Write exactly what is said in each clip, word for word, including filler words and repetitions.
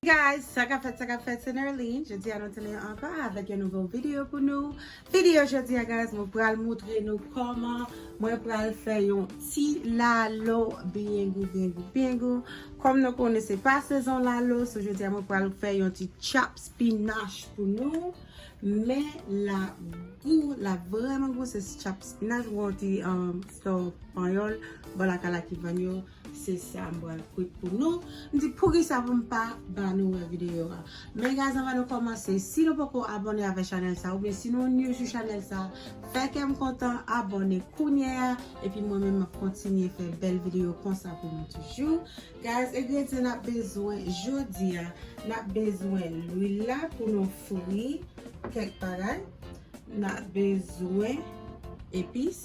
Guys, sa k ap fèt, sa k ap fèt, se Nerline. Jodi a nou tounen ankò avèk yon nouvo videyo pou nou. Videyo jodi a, guys, mwen pral montre nou kòman mwen pral fè yon ti lalo byen gou, byen gou, byen gou. Kòm nou konnen se pa sezon lalo, so jodi a mwen pral fè yon ti chop spinach pou nou. Men la gou, la vrèman gou, se chop spinach, mwen yon ti, um, store panyòl bò lakay la ki vann yo. Se sa m pral kwit pou nou. M di poukisa pou m pa ba nou wè videyo a. Men guys, anvan nou kòmanse, si nou poko abòne avèk chanèl sa, oubyen si nou new sou chanèl sa, fè kè m kontan, abòne kounye a, epi mwen menm m ap kontinye fè bèl videyo konsa pou nou toujou. Guys, engredyan n ap bezwen jodi a, n ap bezwen lwil la pou nou fri kèk bagay. N ap bezwen epis.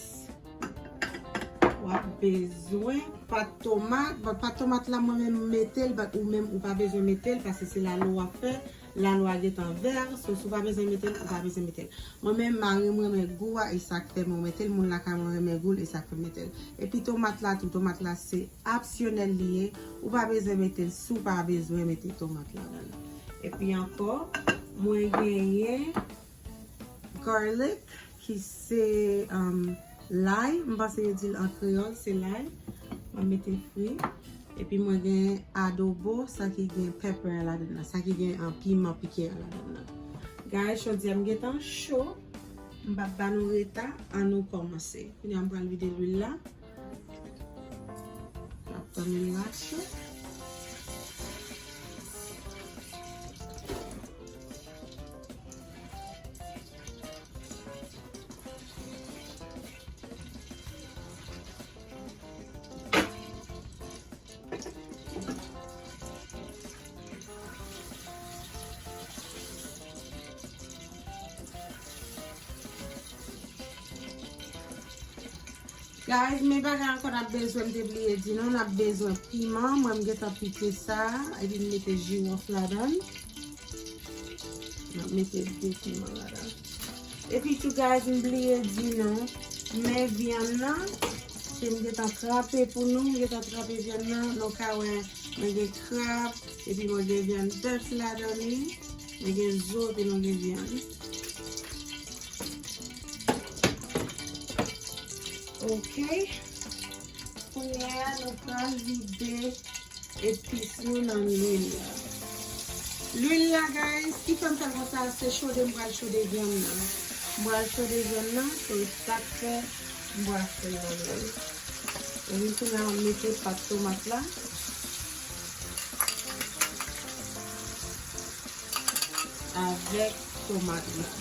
W ap bezwen pat tomat. Bon, pat tomat la, mwen menm m mete l, but ou menm ou pa bezwen mete l, paske se lalo w ap fè. Lalo a gentan vè, so si w pa bezwen mete l, ou pa bezwen mete l. Mwen menm, mari m renmen gou a, e sa k fè mwen mete l. Moun lakay mwen renmen gou l, e sa k fè m mete l. Epi tomat la tou, tomat la se opsyonèl li ye. Ou pa bezwen mete l si w pa bezwen mete tomat ladan l. Epi ankò, mwen genyen garlic, ki se, um, lay. M panse yo di l an kreyòl, se lay. Mwen mete fri. Epi mwen gen adobo, sa ki gen pepper ladan l la, sa ki gen, um, piman pike a ladan l la. Guys, jodi a m gentan cho. M p ap ba nou reta, ann nou kòmanse. Kounye a m pral vide lwil la. N ap tann li mache. Guys, men bagay ankò n ap bezwen, m te bliye di nou, n ap bezwen piman. Mwen, m gentan pike sa, epi m mete jiwòf ladan l. M ap mete de piman ladan l. Epi tou, guys, m bliye di nou, men vyann nan, ke m gentan tranpe pou nou, m gentan tranpe vyann nan, nou ka wè, mwen gen krab, epi mwen gen vyann bèf ladan li, mwen gen zo, epi nou gen vyann. Ok. Kounye a, nou pral vide epis nou nan lwil la. Lwil la, guys, ki fè m fè l konsa, se chode m pral chode vyann nan. M pral chode vyann nan, se sa k fè m pral fè l nan lwil. Epi kounye a, m mete pat tomat la avèk tomat la.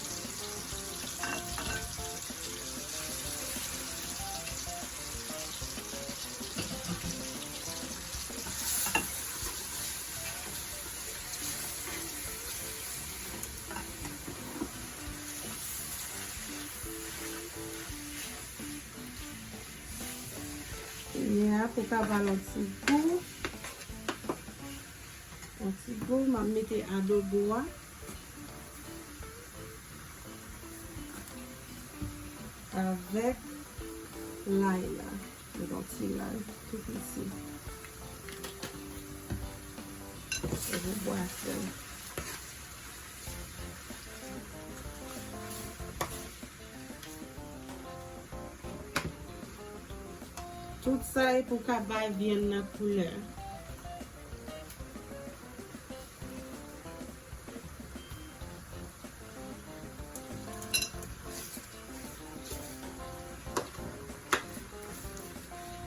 Kounye a, pou ka ba l yon ti gou. Yon ti gou, m ap mete adobo a avèk lay la. Met yon ti lay tou piti. Epi bwasèl. Tout sa e pou ka bay vyann nan koulè.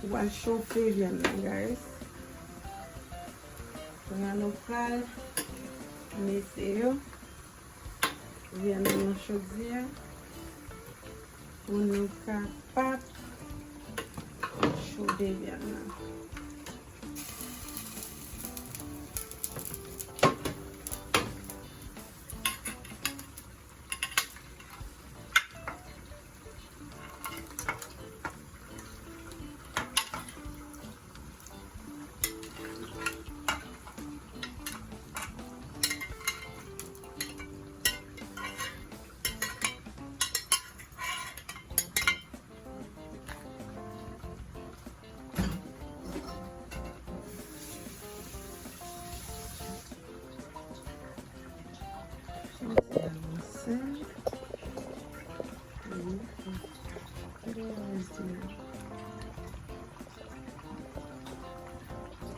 Ou pral chofe vyann nan, guys. Kounye a nou pral mete yo. Vyann nan nan chodyè pou nou kapab chode vyann nan.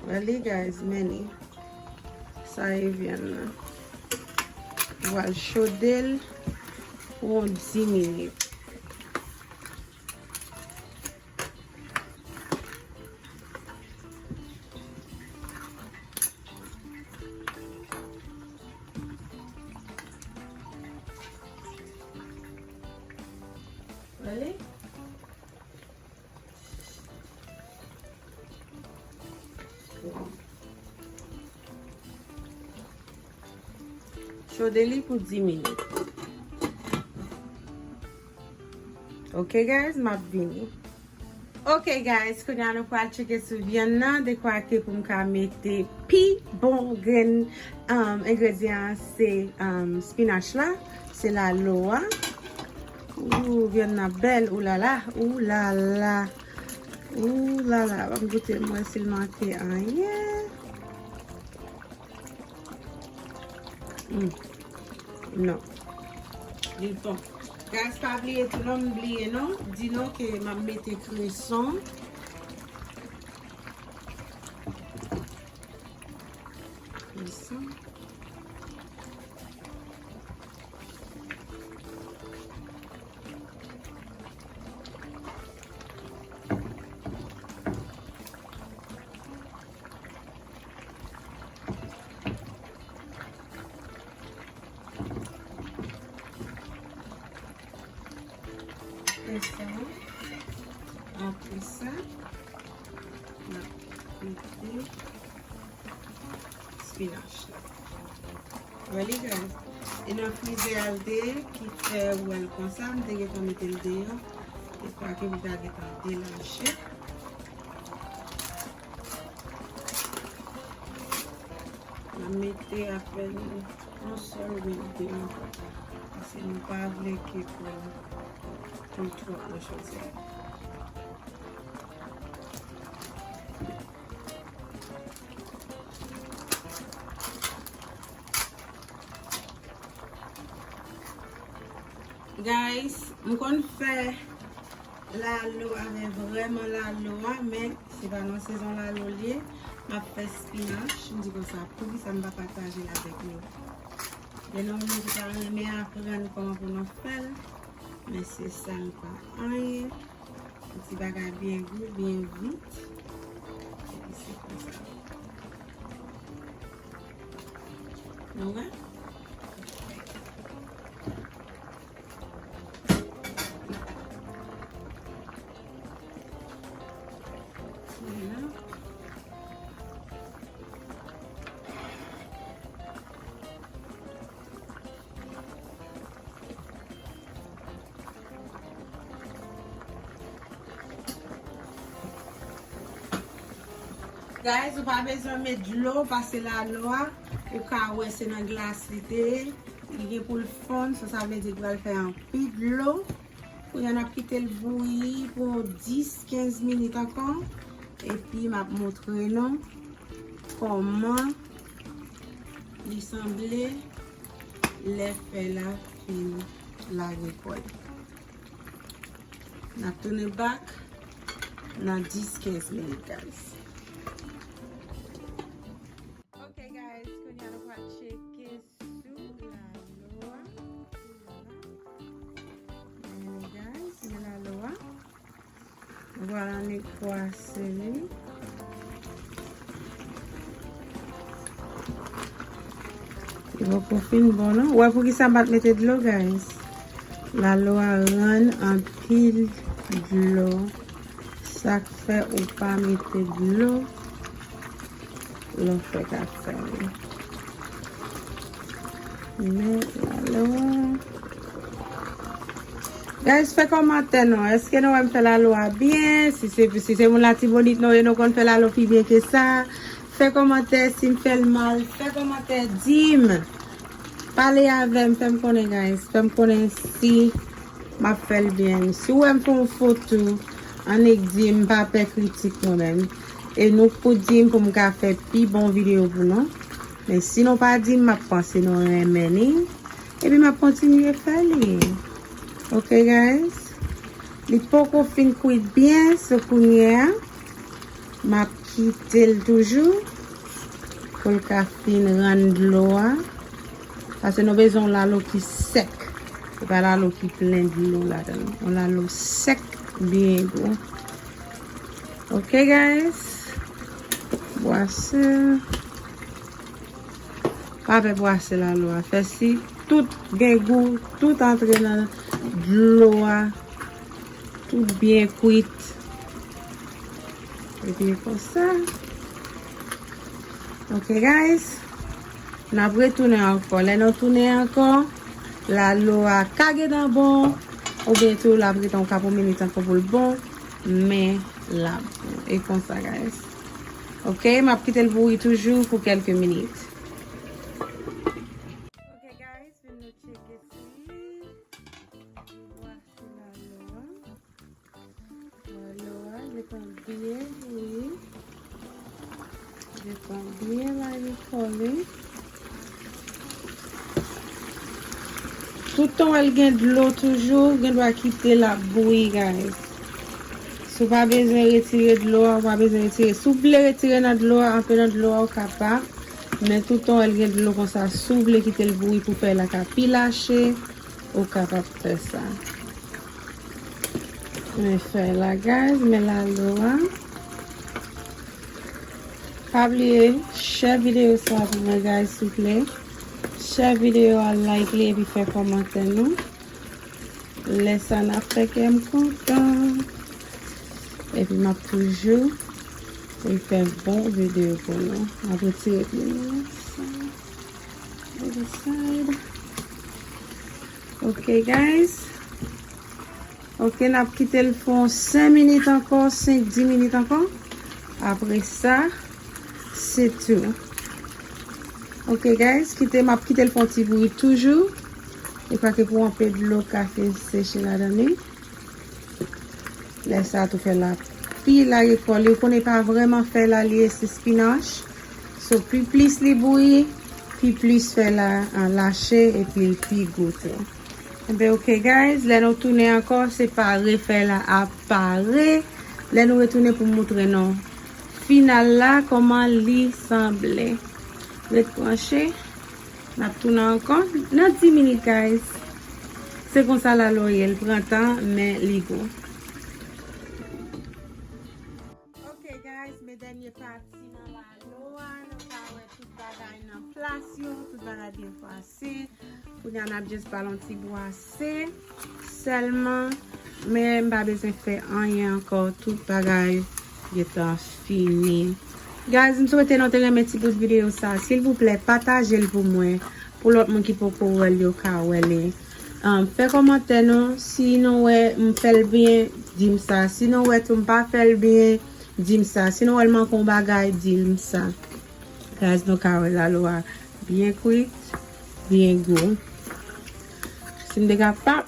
Really, guys, men sa e vyann nan. Ou al chode l pou yon dis minit. Really? Chode li pou dis minit. Ok, guys, m ap vini. Ok, guys, kounye a nou pral tcheke sou vyann nan, dekwa ke pou m ka mete pi bon grenn, um, engredyan an, se, um, spinach la, se lalo a. Ooh, vyann nan bèl, oulala, oulala, oulala. Ban m goute, m wè si l manke anyen. Hmm. Non. Li bon. Guys, pa bliye tou non, m bliye non. Di nou ke m ap mete kreson. Kreson. Apre sa, apre sa, n ap mete spinach la. Really, guys. E nan frizè a l te ye, ki fè ou wè l konsa, m te gentan mete l deyò. Dekwa ke m ta gentan delache. N ap mete apèn yon sèl oubyen de ankò. Paske nou pa vle ke pou, pou l twòp nan chòdyè a. Guys, m konn fè lalo avè vrèman lalo a, men se pa nan sezon lalo l ye. M ap fè spinach, m di konsa, poukisa m pa pataje l avèk nou? Gen nan moun ki ta renmen aprann kòman pou nou fè l, men se sa l pa anyen. Yon ti bagay byen gou, byen vit. Epi se konsa. Nou wè? Vwala. Guys, ou pa bezwen met dlo, paske lalo a, ou ka wè se nan glas li te ye. Li gen pou l fonn, so sa vle di li pral fè anpil dlo. Kounye a n ap kite l bouyi pou dis, kenz minit ankò. Epi m ap montre nou kòman li sanble lè fè la fin lage kò l. N ap tounen back nan dis, kenz minit, guys. Ok, guys, kounye a nou pral tcheke sou lalo a. Vwala, guys, gen lalo a. Vwala, nou kwase li. Li poko fin bon, non. Ou wè poukisa m pa t mete dlo, guys? Lalo a rann anpil dlo. Sa k fè ou pa mete dlo lè w fè katay. Men lalo a. Guys, fè kòmantè non. Èske nou wè m fè lalo a byen? Si se, si se moun Latibonit nou ye, nou konn fè lalo pi byen ke sa. Fè kòmantè si m fè l mal. Fè kòmantè, di m. Pale avè m, fè m konnen, guys. Fè m konnen si m ap fè l byen. Si w wè m fè yon fot tou, annik di m, pa pè kritik mwen menm. E nou k pou di m pou m ka fè pi bon videyo pou nou. Men si nou pa di m, m ap panse nou renmen li. Epi m ap kontinye fè li. Ok, guys. Li poko fin kwit byen, so kounye a, m ap kite l toujou pou l ka fin rann dlo a. Paske nou bezwen yon lalo ki sèk. Se pa lalo ki plen dlo ladan l. Yon lalo sèk, byen gwo. Ok, guys. Bwase. Pa pè bwase lalo a. Fè si tout gen gou, tout antre nan dlo a. Tout byen kwit. Epi konsa. Ok, guys. N ap retounen ankò. Lè nou tounen ankò, lalo a ka gentan bon, oubyen tou l ap rete yon kapon minit ankò pou l bon, men l ap bon. E konsa, guys. Ok, m ap kite l bouyi toujou pou kèlke minit. Ok, guys, vin nou tcheke si li bwase lalo a. Lalo a, gentan byen bouyi. Gentan byen bay li kole. Toutan w wè l gen dlo toujou, gen dwa kite l ap bouyi, guys. Si w pa bezwen retire dlo a, ou pa bezwen retire. Si w vle retire nan dlo a, anpe nan dlo a, ou kapab. Men toutan w wè l gen dlo konsa, si w vle kite l bouyi pou fèy la ka pi lache, ou kapab fè sa. Men fèy la, guys, men lalo a. Pa bliye, share videyo sa pou mwen, guys, souple. Share videyo a, like li, epi fè kòmantè nou. Lè sa n ap fè kè m kontan. Epi m ap toujou fè bon videyo pou nou. M ap retire pye mwen sa. Other side. Ok, guys. Ok, n ap kite l fè yon senk minit ankò, senk, dis minit ankò. Apre sa, se tou. Ok, guys, kite, m ap kite l fè yon ti bouyi toujou. E pa ke pou anpe dlo ka fin seche ladan li. Lè sa tou fèy la pi lage kò li. Ou konnen pa vrèman fèy la li ye, se spinach. So, pi plis li bouyi, pi plis fèy la, ah, lache, epi l pi gou tou. Enben, ok, guys, lè nou tounen ankò, se pare fèy la ap pare. Lè nou retounen pou moutre nou final la, kòman li sanble. Ret branche. N ap tounen ankò nan dis minit, guys. Se konsa lalo ye, l pran tan, men li gou. Ok, guys, men dènye pati nan lalo a, nou ka wè tout bagay nan plas yo, tout bagay byen pase. Kounye a n ap just ba l yon ti bwase sèlman, men m pa bezwen fè anyen ankò, tout bagay gentan fini. Guys, m swete nou te renmen ti bout videyo sa. Silvouplè, pataje l pou mwen, pou lòt moun ki poko wè l yo ka wè li. Um, fè kòmantè nou, si nou wè m fè l byen, di m sa. Si nou wè tou m pa fè l byen, di m sa. Si nou wè l manke yon bagay, di m sa. Guys, nou ka wè lalo a byen kwit, byen gou. Si m te kapab,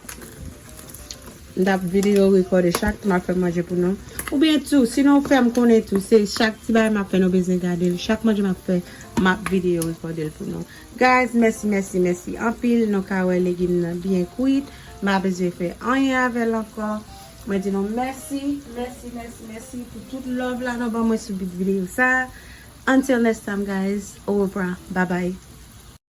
m t ap videyo rekòde chak ti m ap fè manje pou nou. Oubyen tou, si nou fè m konnen tou, se chak ti bagay m ap fè nou bezwen gade l. Chak manje m ap fè, m ap videyo rekòde l pou nou. Guys, mèsi, mèsi, mèsi anpil. Nou ka wè legim nan byen kwit. M pa bezwen fè anyen avè l ankò. Mwen di nou mèsi, mèsi, mèsi, mèsi pou tout love la nou ban mwen sou bout videyo sa. Until next time, guys. Au revoir. Bye bye.